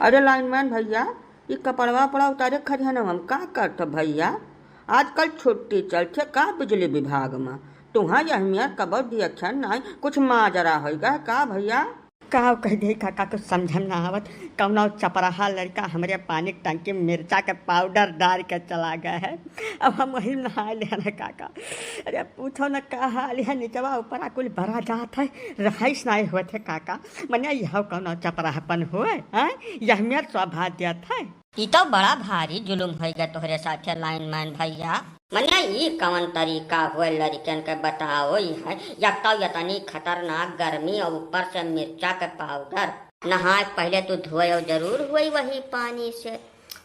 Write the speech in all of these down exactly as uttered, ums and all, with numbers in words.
अरे लाइनमैन भइया, ई कपड़वा उपड़ा उतारे खरिहनवा में का करत हो भइया? आजकल छुट्टी चलत है का बिजली विभाग में? तुहाँ यह मेर कबो दियखन नाई, कुछ माजरा होइ गए का भइया? का कह दे काका, कुछ समझ में ना आवत। कौनो चपराहा लड़का हमरे पानी के टंकी में मिर्चा के पाउडर डार के चला गए है। अब हम वही नहाए ले हैं काका। अरे पूछो न का हाल है, निचवा ऊपरा कुल बरा जात है, रहाइश नाई होत है काका। मने यह कौनो चपराहपन होए, हैं? यह मेर शोभा देत है। ई तो बड़ा भारी जुलुम होइ गए तोहरे साथे लाइनमैन भइया। मने ई कवन तरीका होए लड़कन के बताओ, ई है एक तो इतनी खतरनाक गर्मी और ऊपर से मिर्चा के पाउडर। नहाए के पहले तू धोए जरूर हुई वही पानी से,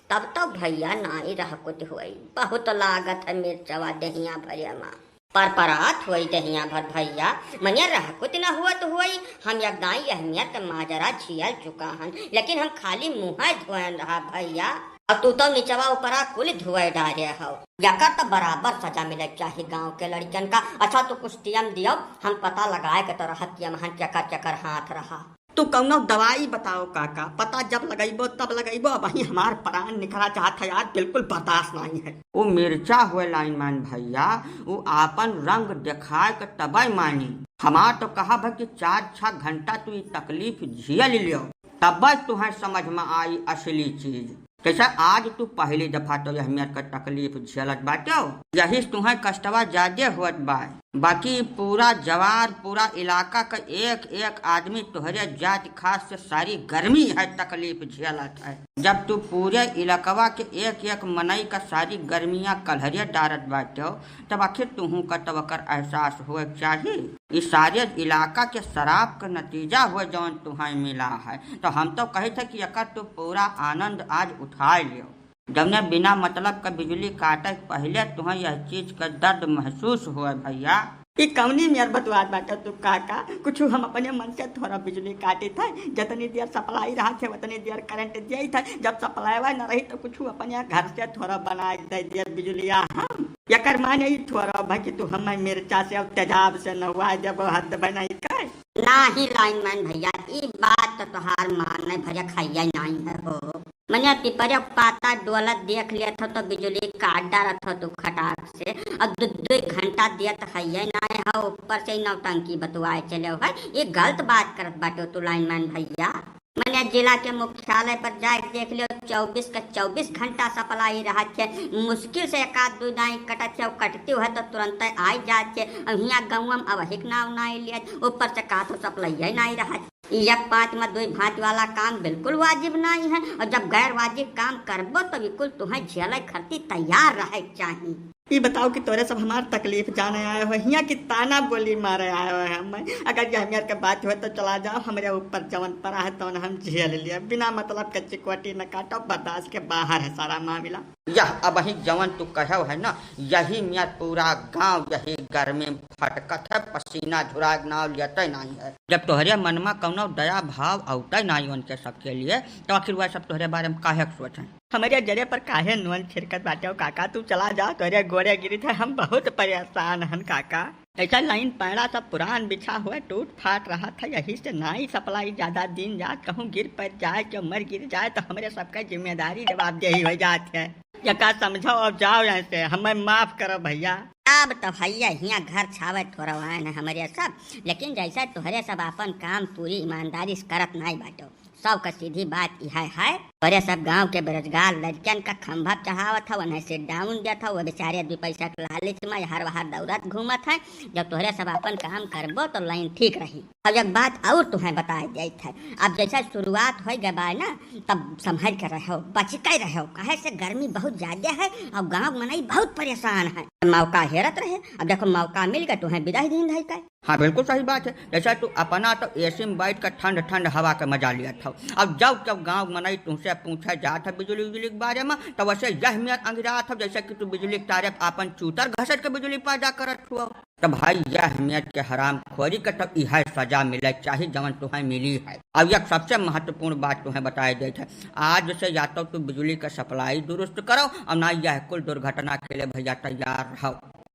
तब तो भइया नाई रहकुत हुई। बहुत लागत है मिर्चवा देहिया भरे मा। परपरात होई देहिया भर भइया, मने रहकुत न हुअत होई। हम एक दाई अहमियत के माजरा झियल चुका हन, लेकिन हम खाली मुँह धोयन रहा भइया। और तू तो निचवा ऊपरा कुल धोए डारे हो। यकर तो बराबर सजा मिले चाही गाँव के लड़कन का। अच्छा तू कुछ टीएम दियो, हम पता लगाए के तो रहत टीएम हन केकर केकर हाथ रहा। तू कौनो दवाई बताओ काका, पता जब लगइबो तब लगइबो। अब वहीं हमार प्राण निकला चाहत है यार, बिल्कुल बर्दाश्त नहीं है। वो मिर्चा हुए लाइनमैन भइया, वो आपन रंग दिखाए के तबे मानी। हमार तो कहा भा कि चार छह घंटा तू ई तकलीफ झेल लियो, तबे तुहें समझ में आई असली चीज। जैसे आज तू पहली दफा तो यह मेर का तकलीफ झेलत बाटो, यही से तुहें कष्टवा ज्यादा होत बा। बाकी पूरा जवार, पूरा इलाका का एक एक आदमी तोहरे जाति खास से सारी गर्मी है तकलीफ झेलत है। जब तू पूरे इलाकवा के एक एक मनई का सारी गर्मियाँ कलहरे डारत बाटो, तब आखिर तुहूँ का तब ओकर एहसास होए के चाही। ई सारे इलाका के शराब का नतीजा हुए जौन तुहें मिला है। तो हम तो कहित है कि एकर तू पूरा आनंद आज उठाए लियो। जौने बिना मतलब का बिजली काटे के पहिले तुहें यह चीज का दर्द महसूस होए भइया। ई कौनी मेर बतुआत बाटे तू काका? कुछ हम अपने मन से थोड़ा बिजली काटित है, जितनी देर सप्लाई रहत है उतनी देर करंट दियत है। जब सप्लाईवा न रही तो कुछ अपने घर से थोड़ा बना के दे दिया बिजलिया हम। एकर माने ई थोड़ा भा कि तू हमें मिर्चा से और तेजाब से नहवा देबो, हद बनाई के। नाही लाइनमैन भइया, ई बात तो तोहार माने भरे खाइया नाही है हो। मने पिपरे पाता डोलत देख लेत हो तो बिजुली काट डारत हो तू खटाक से। अब दु, दु घंटा देत हइये नाही हो, ऊपर से ही नौटंकी बतुआए चले हो है। ई गलत बात करत बाटे तू लाइनमैन भइया। मने जिला के मुख्यालय पर जाए के देख लियो, चउबीस के चउबीस घंटा सप्लाई रहत है। मुश्किल से एक आध दुइ दाई कटत है, कटती है तो तुरंत आई जात है। अब हियाँ गौवा में अब हिक नाव नाई लियत, ऊपर से कहा तो सप्लाइये नाई रहत। ई एक पाँच में दुई भाँच वाला काम बिल्कुल वाजिब नाई है, और जब गैर वाजिब काम करबो तो बिल्कुल तुहें झेले खरती तैयार रहे के चाही। ई बताओ कि तोरे सब हमार तकलीफ जाने आए हो, हियाँ की ताना बोली मारे आए हो हमें। अगर ये हमियर के बात हो तो चला जाओ, हमरे ऊपर जवन परा है तवन हम झेल लिया। बिना मतलब के चिकोटी न काटो, बर्दाश्त के बाहर है सारा मामला। यह अबही जवन तू कहेव है ना, यही मेर पूरा गाँव यही गर्मी में फटकत है, पसीना झुराए के नाव लेते नहीं है। जब तोहरे मन में कौनो दया भाव औते नहीं उनके सबके लिए, तो आखिर वह सब तोहरे बारे में काहे के सोचें? हमरे जरे पर काहे नून छिड़कत बाटे हो काका? तू चला जा, तोहरे गोड़े गिरित है, हम बहुत परेशान हन काका। ऐसा लाइन पैड़ा सब पुरान बिछा हुआ टूट फाट रहत है, यही से नाई सप्लाई ज्यादा दिन जात, कहूँ गिर पड़ जाए, केहू मर गिर जाए तो हमरे सबका जिम्मेदारी जवाबदेही हो जात है। यका समझो और जाओ यहाँ से, हमें माफ करो भइया। अब तो भइया हियाँ घर छावे थोरवाएन है हमरे सब, लेकिन जैसे तोहरे सब आपन काम पूरी ईमानदारी से करत नाई बाटो। सबका सीधी बात इहै है, तोहरे सब गाँव के बेरोजगार लड़कन का खंभा चढ़ावत हौ, उन्हें sit down देत हौ, वो बेचारे दुई पैसा के लालच में हर वहर दौड़त घूमत है। जब तोहरे सब आपन काम करबो तो लाइन ठीक रही। अब एक बात और तुहें बताए देत है, अब जैसे शुरुआत होइ गए बा ना, तब संभल के रहो, बच के रहो, काहे से गर्मी बहुत ज्यादा है और गाँव मनई बहुत परेशान है। मौका हेरत रहे, अब देखो मौका मिल गए, तुहें बिदाई दिन धई के। हाँ, बिल्कुल सही बात है। जैसे तू अपना तो एसी में बैठ के ठंड ठंड हवा के मजा लियत हौ, अब जब जब गाँव मनई तुमसे पूछे जात है बिजली उजली के बारे में, तो वैसे यह मेर अंगिरात हौ जैसे कि तू बिजली के तारे पे आपन चूतर घसट के बिजली पैदा करत हुआ। तो भाई, यह मेर के हरामखोरी के तो इहै सजा मिले के चाही जवन तुहें मिली है। अब एक सबसे महत्वपूर्ण बात तुहें बताए देत है, आज से या तो तू बिजली का सप्लाई दुरुस्त करो और ना यह कुल दुर्घटना के लिए भइया तैयार रहो।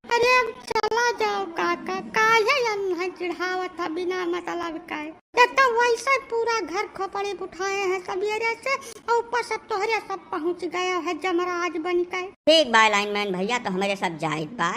अरे अब चला जा, ओ काका, काहे अन्है चिढ़ावत है बिना मतलब का? ये तो वैसे पूरा घर खोपड़ी उठाए हैं सबेरे से, और ऊपर से तोहरे सब पहुँच गए है जमराज बन के। ठीक बा लाइनमैन भैया, तो हमरे सब जाइत बा।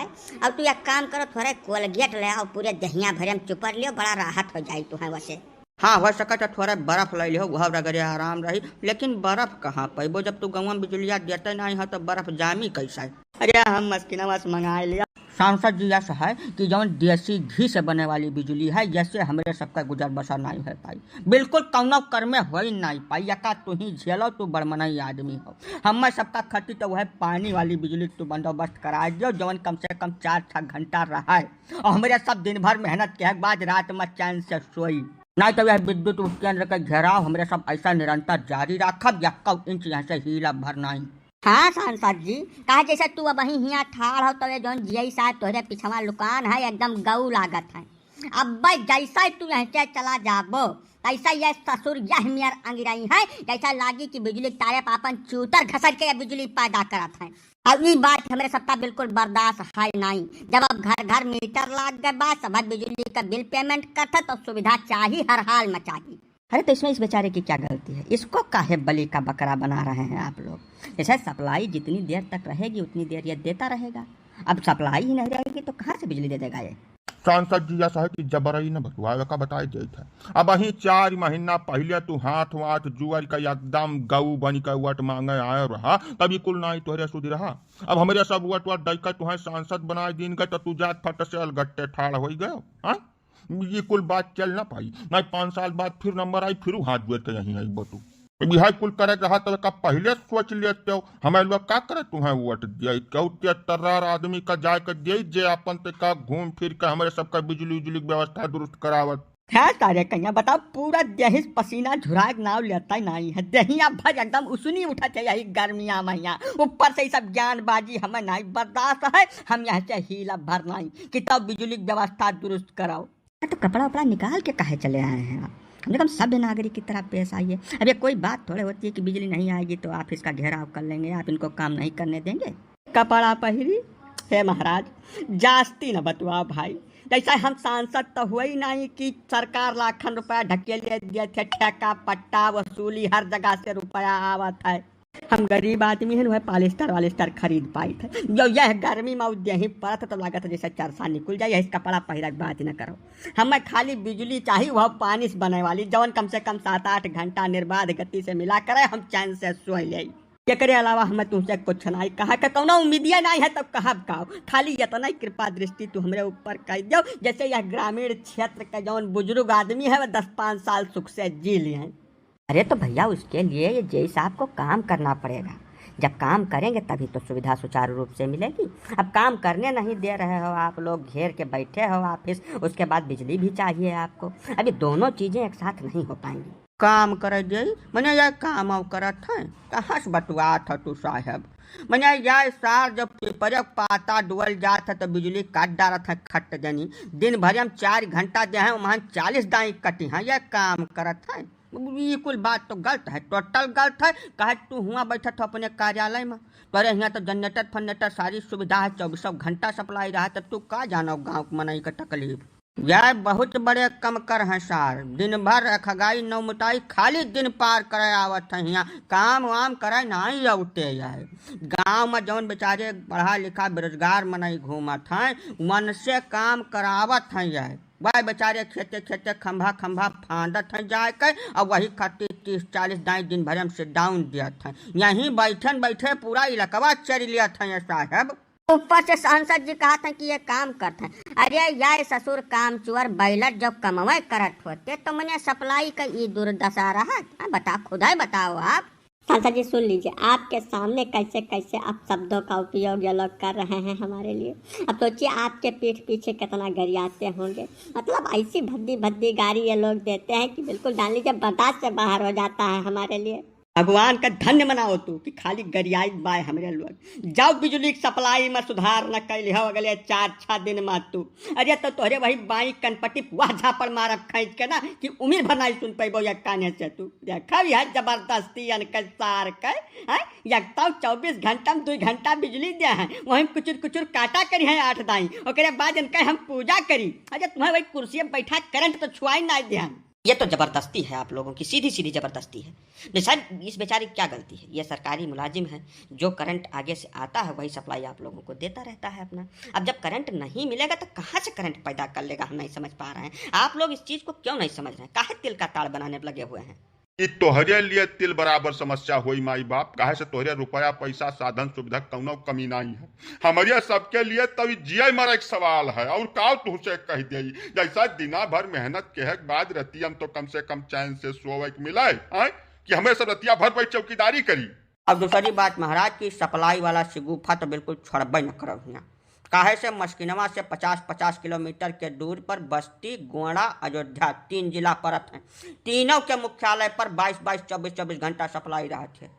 अब तू एक काम करो, थोड़े कोलगेट ले आओ, पूरे दहिया भरे में चुपर लियो, बड़ा राहत हो जाई तुहैं वसे। हाँ, हो सकत है थोड़ा बर्फ ले लिहो, वह रगड़े आराम रही, लेकिन बर्फ कहाँ पैबो जब तू गौवा में बिजुलिया देते नहीं हो तो बर्फ जामी कैसे? अरे हम मस्किना बस मंगाए लिया। सांसद जी यस है कि जौन देसी घी से बने वाली बिजुली है, यसे हमरे सबका गुजर बसर नहीं हो पाई, बिल्कुल कौनो कर में हो ही नहीं पाई। यका तू ही झेलो, तू बड़मनई आदमी हो, हमें सबका खटी तो वह पानी वाली बिजुली तू बंदोबस्त करा दियो, जौन कम से कम चार छः घंटा रहे, और हमरे सब दिन भर मेहनत के बाद रात में चैन से सोई। नहीं तो यह विद्युत उपकेंद्र के घेराव हमरे सब ऐसा निरंतर जारी राखब, यक्कौ इंच यहाँ से हीला भर नहीं। हाँ सांसद जी, कहा जैसे तू अबहीं हियाँ ठाड़ हो, तो ये जौन जीआई साहब तोहरे पिछवा लुकान है, एकदम गऊ लागत है। अब जैसे तू यहाँ से चला जाबो, तैसे ये ससुर यह मेर अंगिरई है, जैसा लागी कि बिजली के तारे पर अपन चूतर घसर के ये बिजली पैदा करत है। अब ई बात हमरे सबका बिल्कुल बर्दाश्त है नहीं। जब अब घर घर मीटर लाग गए बा, सब बिजली का बिल पेमेंट करत है, तो सुविधा चाही, हर हाल में चाही। अरे तो इसमें इस बेचारे की क्या गलती है? इसको काहे बलि का बकरा बना रहे हैं आप लोग? जैसे सप्लाई जितनी देर तक रहेगी उतनी देर ये देता रहेगा। अब सप्लाई ही नहीं रहेगी तो कहाँ से बिजली दे देगा ये? सांसद जी यस है कि जबरई न बतुआवे का बताए देत है। अबहीं चार महीना पहिले तू हाथ वाथ जुअर का एकदम गऊ बन के वोट मांगे आए रहा, तब ई कुल नाई तोहरे सुधि रहा। अब हमरे सब वोट वोट दई के तुहें सांसद बनाए दीन गए, तो तू जात फट से अलगट्टे ठाड़ होई गयो, हाँ? ये कुल बात चल ना पाई, नहीं पाँच साल बाद फिर नंबर आई, फिर हाथ जोड़ के यहीं आई बटू। अब यह कुल करे रहा तो का पहिले सोच लेते हो, हमें लोग का करे तुहें वोट दिया, क्यों ते तर्रार आदमी का जाए के दिया, जे अपन ते का घूम फिर के हमरे सबका बिजली उजली के व्यवस्था दुरुस्त करावत। है तारे कहिया बताओ, पूरा देहिस पसीना झुराए के नाव लेता ही नहीं है, देहिया भर एकदम उसनी उठत है यही गर्मिया महिया। ऊपर से ये सब ज्ञानबाजी हमें नहीं बर्दाश्त है, हम यहाँ से हीला भर नहीं कि तब बिजली की व्यवस्था दुरुस्त कराओ। हाँ, तो कपड़ा उपड़ा निकाल के काहे चले आए हैं आप? हम लोग हम सभ्य नागरिक की तरह पेश आइए। अब ये कोई बात थोड़े होती है कि बिजली नहीं आएगी तो आप इसका घेराव कर लेंगे, आप इनको काम नहीं करने देंगे। कपड़ा पहिरी, हे महाराज, जास्ती न बतुआओ भाई। जैसे हम सांसद तो हुए ही नहीं कि सरकार लाखन रुपया ढकेले दिए थे, ठेका पट्टा वसूली, हर जगह से रुपया आवत है। हम गरीब आदमी हैं, वह पॉलिस्टर वालिस्टर खरीद पाई थे। जो यह गर्मी में उद्या ही परत तो लागत है जैसे चरसा निकल जाए, यही कपड़ा पहिरा के बात न करो। हमें खाली बिजली चाहिए, वह पानी से बने वाली, जौन कम से कम सात आठ घंटा निर्बाध गति से मिला करे, हम चैन से सोए ले। एकरे अलावा हमें तुमसे कुछ नहीं कहा के कौनो उम्मीदिया नहीं है, तब कहब का? खाली इतना ही कृपा दृष्टि तू हमरे ऊपर कर दो, जैसे यह ग्रामीण क्षेत्र के जौन बुजुर्ग आदमी है, वह दस पाँच साल सुख से जी लिए हैं। अरे तो भैया, उसके लिए ये जेई साहब को काम करना पड़ेगा। जब काम करेंगे तभी तो सुविधा सुचारू रूप से मिलेगी। अब काम करने नहीं दे रहे हो आप लोग, घेर के बैठे हो ऑफिस, उसके बाद बिजली भी चाहिए आपको। अब ये दोनों चीज़ें एक साथ नहीं हो पाएंगी। काम करे जेई, मने यह काम आव करत है, कहाँ से बतुआत है तू साहब? मने यह सार जब पेपरे के पाता डुअल जात है तो बिजली काट डारत है खट जनी। दिन भर हम चार घंटा दे हैं, वहाँ चालीस दाई कटी हैं, यह काम करत है। ई कुल बात तो गलत है, टोटल गलत है। कहे तू हुआ बैठत हो अपने कार्यालय में, तोरे हियाँ तो जनरेटर फनरेटर सारी सुविधा है, चौबीसों घंटा सप्लाई रहा, तब तू का जानो गाँव के मनई के तकलीफ। यह बहुत बड़े कमकर हैं सार, दिन भर अखगाई नौ मुताई खाली दिन पार करे आवत हैं हियाँ, काम वाम करे नाई अउते। यह गाँव में जौन बेचारे पढ़ा लिखा बेरोजगार मनई घूमत हैं, वन से काम करावत हैं। यह वह बेचारे खेते खेते खंभा खंभा फांदत हैं जाए के, और वही खातिर तीस चालीस दाई दिन भर में sit down दियत हैं। यहीं बैठन बैठे पूरा इलाकवा चरि लियत हैं ये साहब। ऊपर से सांसद जी कहत हैं कि ये काम करत हैं। अरे यार ससुर कामचोर बैलट जब कमवे करत होते तो मने सप्लाई का ई दुर्दशा रहत? हाँ, बता, खुदाई बताओ आप। सांसद जी सुन लीजिए, आपके सामने कैसे कैसे अपशब्दों का उपयोग ये लोग कर रहे हैं हमारे लिए। अब सोचिए आपके पीठ पीछे कितना गरियाते होंगे। मतलब ऐसी भद्दी भद्दी गारी ये लोग देते हैं कि बिल्कुल जान लीजिए बर्दाश्त से बाहर हो जाता है हमारे लिए। भगवान का धन्य मनाओ तू कि खाली गरियाई बाय हमरे लोग। जाओ बिजुली के सप्लाई में सुधार न कैले हो अगले चार छह दिन में तू। अरे तो तोहरे वही बाई कनपटी पुआ झापड़ मारब खींच के ना कि उम्र भर नहीं सुन पैबो या काने से तू। देखा यह जबरदस्ती अनके सार के, हैं? एक तो चउबीस घंटा में दुई घंटा बिजुली दे हैं, वहीं कुचुर कुचुर काटा करी हैं आठ दाई, ओकरे बाद इनका हम पूजा करी। अरे तुम्हें वही कुर्सी में बैठा करंट तो छुआई ना दे हैं। ये तो जबरदस्ती है आप लोगों की, सीधी सीधी जबरदस्ती है। नहीं सर, इस बेचारी की क्या गलती है? ये सरकारी मुलाजिम है, जो करंट आगे से आता है वही सप्लाई आप लोगों को देता रहता है अपना। अब जब करंट नहीं मिलेगा तो कहाँ से करंट पैदा कर लेगा, हम नहीं समझ पा रहे हैं। आप लोग इस चीज को क्यों नहीं समझ रहे हैं? काहे तिल का ताड़ बनाने लगे हुए हैं? ई तोहरे लिए तिल बराबर समस्या होई माई बाप, काहे से तोहरे रुपया पैसा साधन सुविधा कौनो कमी नहीं है। हमरे सबके लिए तो ई जिए मरे के सवाल है, और का तुहसे कह दे, जैसा दिना भर मेहनत के है बाद रतिया में तो कम से कम चैन से सोवे के मिले, हैं? कि हमें सब रतिया भर बैठ चौकीदारी करी। अब दूसरी बात महाराज की सप्लाई वाला सिगुफा तो बिल्कुल छोड़बे न करो हियाँ। काहे से मस्किनवा से पचास पचास किलोमीटर के दूर पर बस्ती, गोंडा, अयोध्या तीन जिला पड़त हैं। तीनों के मुख्यालय पर बाईस बाईस, चउबीस चउबीस घंटा सप्लाई रहत है।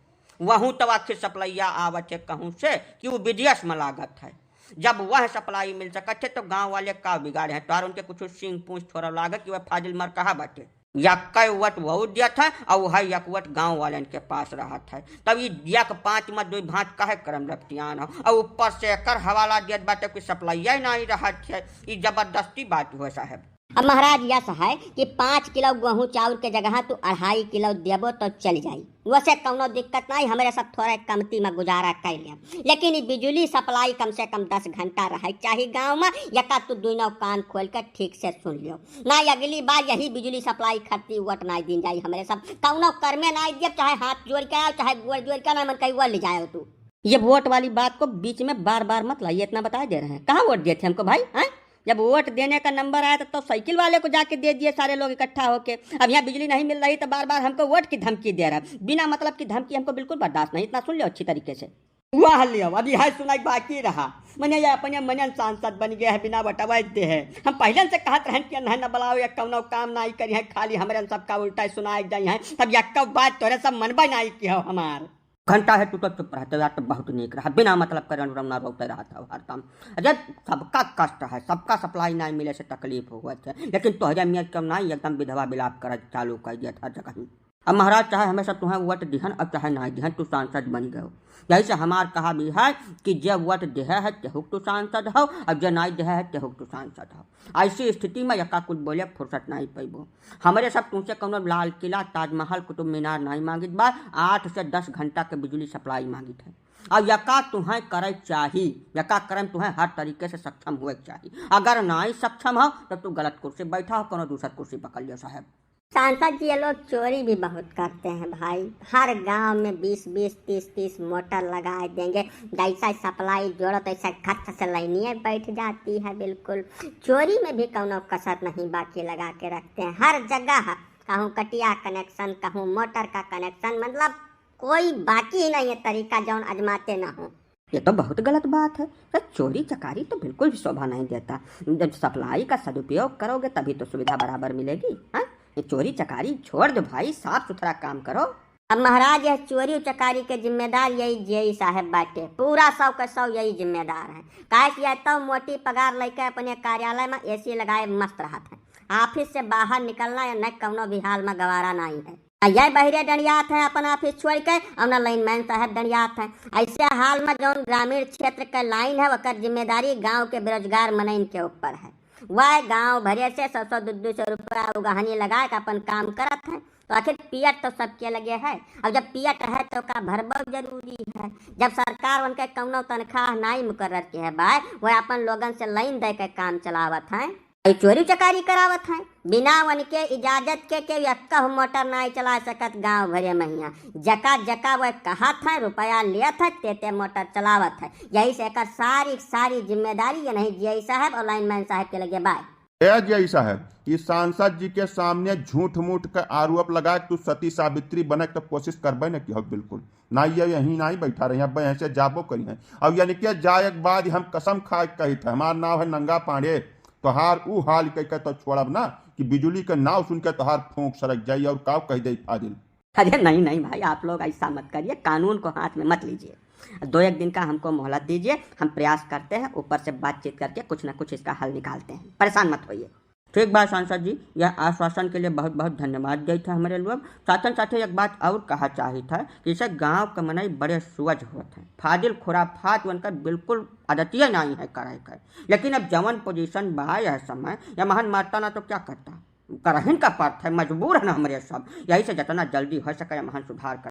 वहूँ तो आखिर सप्लैया आवत है कहूँ से कि वो विदेश में लागत है। जब वह सप्लाई मिल सकत है तो गाँव वाले का बिगाड़े हैं? तोहार उनके कुछ सींग पूँछ थोड़ा लागत कि वह फाजिल मर कहा बाटे। यक्के वोट वहू देत है और वह एक वोट गाँव वालन के पास रहत है। तब ई एक पाँच में दुई भाँच काहे करम लपटियान हो? और ऊपर से एकर हवाला देत बाटे कि सप्लैया ही नहीं रहत है। ई जबरदस्ती बात हुए साहब। अब महाराज यस है कि पाँच किलो गेहूँ चाउर के जगह तू अढ़ाई किलो देबो तो चल जाई, वैसे कौनो दिक्कत नहीं, हमरे सब थोड़े कमती में गुजारा कर लेब। लेकिन ई बिजुली सप्लाई कम से कम दस घंटा रहे चाही गाँव में, यका तू दुनो कान खोल के ठीक से सुन लियो। ना अगली बार यही बिजुली सप्लाई खत्ती वोट नाई दीन जाई हमरे सब। कौनो कर्मे नाई दियब, चाहे हाथ जोड़ के आओ, चाहे गोड़ जोड़ के, ना मन कहीं वो ले जाओ तू। ये वोट वाली बात को बीच में बार बार मत लाइए, इतना बता दे रहे हैं। कहाँ वोट दिए थे हमको भाई, हैं? जब वोट देने का नंबर आया तो, तो साइकिल वाले को जाके दे दिए सारे लोग इकट्ठा होके। अब यहाँ बिजली नहीं मिल रही तो बार बार हमको वोट की धमकी दे रहा है। बिना मतलब की धमकी हमको बिल्कुल बर्दाश्त नहीं, इतना सुन लो अच्छी तरीके से। वाह लियो, अभी है सुनाई बाकी रहा। मने ये अपने मनन सांसद बन गए हैं, बिना बटवाए दे हैं। हम पहले से कहत रहन कि नहीं न बुलाओ, ये कौनो काम नहीं करी है, खाली हमरे सबका उल्टा सुनाए जाई है। तब यक्का बात तोरे सब मनबे नहीं की हो हमार। घंटा है तू तो चुप रहते यार, तो बहुत नीक रहा, बिना मतलब के रौना रोते रहत हो हरदम। अरे सबका कष्ट है, सबका सप्लाई नहीं मिले से तकलीफ होत है, लेकिन तोहरे मियाँ क्यों नहीं एकदम विधवा विलाप कर चालू कर दिया था जगह। अब महाराज चाहे हमेशा तुम्हें वोट दिहन और चाहे नहीं दिहन, तू सांसद बन गयो। यही से हमार कहा भी है कि जे वोट देहे है तेहुक तू सांसद हो और जे नहीं देहे है तेहुक तू सांसद हो। ऐसी स्थिति में यका कुछ बोले फुर्सत नहीं पैबो। हमरे सब तुमसे कौनो लाल किला, ताजमहल, कुतुब मीनार नहीं मांगित बा, आठ से दस घंटा के बिजली सप्लाई मांगित है। अब यका तुम्हें करे चाही, यका कर्म तुम्हें हर तरीके से सक्षम हुए के चाही। अगर नहीं सक्षम हो तो तू गलत कुर्सी बैठा हो, कोनो दूसर कुर्सी पकड़ लियो साहब। सांसद जी, ये लोग चोरी भी बहुत करते हैं भाई। हर गांव में बीस बीस, तीस तीस मोटर लगाए देंगे। जैसा सप्लाई जोड़ो तैसा खट से लाइनिए बैठ जाती है बिल्कुल। चोरी में भी कौनो कसर नहीं बाकी लगा के रखते हैं। हर जगह कहूँ कटिया कनेक्शन, कहूँ मोटर का कनेक्शन, मतलब कोई बाकी ही नहीं है तरीका जौन आजमाते ना हो। ये तो बहुत गलत बात है। तो चोरी चकारी तो बिल्कुल भी शोभा नहीं देता। जब सप्लाई का सदुपयोग करोगे तभी तो सुविधा बराबर मिलेगी। हाँ, ये चोरी चकारी छोड़ दो भाई, साफ सुथरा काम करो। अब महाराज, यह चोरी चकारी के जिम्मेदार यही जेई साहब बाटे, पूरा सौ के सौ यही जिम्मेदार है। काहे कि यह तो मोटी पगार लेके अपने कार्यालय में एसी लगाए मस्त रहत है। ऑफिस से बाहर निकलना या न कौनो भी हाल में गवारा नहीं है। आ यह बहिरे डंडियात हैं अपन ऑफिस छोड़ के, और न लाइनमैन साहब डंडियात हैं। ऐसे हाल में जौन ग्रामीण क्षेत्र के लाइन है, ओकर जिम्मेदारी गांव के बेरोजगार मनइन के ऊपर है। वह गांव भरे से सौ सौ दो दो सौ रुपया उगहनी लगा के अपन काम करत हैं, तो आखिर पियट तो सबके लगे है। अब जब पियट है तो का भरबो जरूरी है। जब सरकार उनके कौनो तनख्वाह नाई मुकर्रर के है बाय, वह अपन लोगन से लाइन दे के काम चलावत हैं। ई चोरी चकारी करावत हैं। बिना उनके इजाजत के केहू एक्कहु मोटर नाई चला सकत गांव भरे महिया। जका जका वह कहत हैं, रुपया लेत हैं, ते ते मोटर चलावत हैं। यही से एकर सारी सारी जिम्मेदारी ये नहीं जीआई साहब और लाइनमैन साहब के लगे बाय। ए जीआई साहब, ई सांसद जी के सामने झूठ मूठ के आरोप लगा के तू सती सावित्री बने के तो कोशिश करबे न की हो बिल्कुल। ना ये यहीं नाई बैठा रही, अब यहाँ से जाबो करी हैं। अब यानी कि जाए के बाद हम कसम खा के कही थे, हमार नाम है नंगा पांडे, तोहार ऊ हाल कह के तो छोड़ब ना कि बिजुली के नाव सुन के तोहार फूंक सरक जाई और काव कह दे फाजिल। अरे नहीं, नहीं भाई, आप लोग ऐसा मत करिए, कानून को हाथ में मत लीजिए। दो एक दिन का हमको मोहलत दीजिए, हम प्रयास करते हैं, ऊपर से बातचीत करके कुछ ना कुछ इसका हल निकालते हैं, परेशान मत होइए। ठीक बा सांसद जी, यह आश्वासन के लिए बहुत बहुत धन्यवाद देत है हमरे लोग। साथन साथे एक बात और कहा चाहित है कि इसे गांव के मनई बड़े सुअज होत हैं, फाजिल खुराफात उनका बिल्कुल आदतिये नहीं है करे के। लेकिन अब जवन पोजीशन बा यह समय, या महान मारता ना तो क्या करता, करहिन का पड़त है, मजबूर है ना हमरे सब। यही से जितना जल्दी हो सके महान सुधार कर